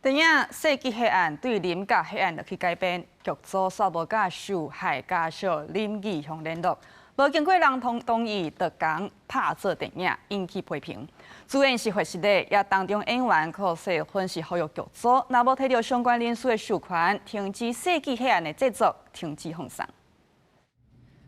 電影《世紀血案》對林家血案落去改編，劇組煞無佮受害家屬林義雄聯絡，無經過人同意就共拍做電影，引起批評。主演是賀實的，也當中演員寇世芬是呼籲劇組，若無提著相關人士的授權，停止《世紀血案》的製作，停止放送。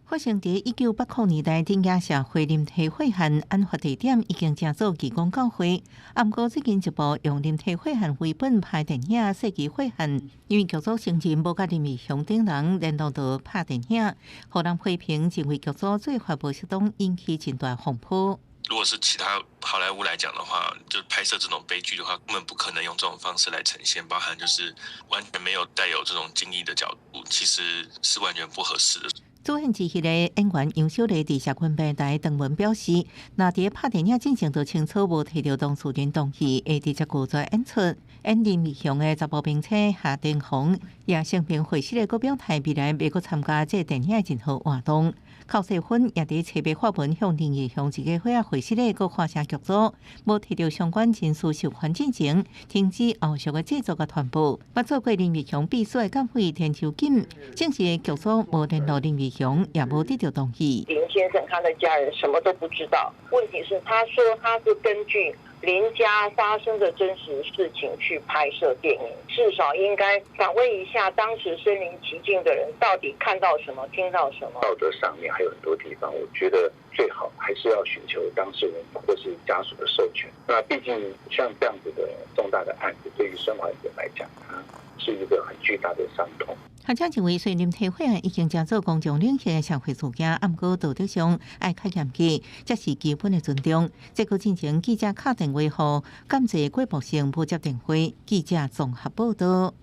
發生佇1980年代頂野社會林體血案案發地點已經成做義工教會。啊，毋過最近一部用林體血案為本拍電影《世紀血案》，因為劇組承認無佮林義雄等人聯絡就拍電影，予人批評認為劇組做法無適當，引起真大風波。如果是其他好萊塢來講的話，就拍攝這種悲劇的話，根本不可能用這種方式來呈現，包含就是完全沒有帶有這種敬意的角度，其實是完全不合適的。主演之一的演員楊小麗佇社群平台登文表示，若佇拍電影進前就清楚無提著當事人同意，會直接拒絕演出。演林義雄的查埔兵車夏定宏也聲明會失的閣表態，未來袂閣參加這電影的任何活動。寇世芬也佇冊發文向林義雄一家伙仔會失的閣發聲劇組，無提著相關人士授權進前，停止後續的製作佮傳播。捌做過林義雄秘書的監製田秋錦，證實劇組無聯絡林義雄，也無得著同意。林先生他的家人什麼都不知道。問題是，他說他是根據林家發生的真實事情去拍攝電影，至少應該訪問一下當時身臨其境的人，到底看到什麼、聽到什麼。道德上面還有很多地方，我覺得最好還是要尋求當事人或是家屬的授權。那畢竟像這樣子的重大的案子，對於生還者來講，它是一個很巨大的傷痛。學者認為，雖然林體血案已經成做公眾領域的社會事件，毋過道德上愛較嚴格，這是基本的尊重。這個進前記者敲電話予監製郭博生無接電話，記者綜合報道。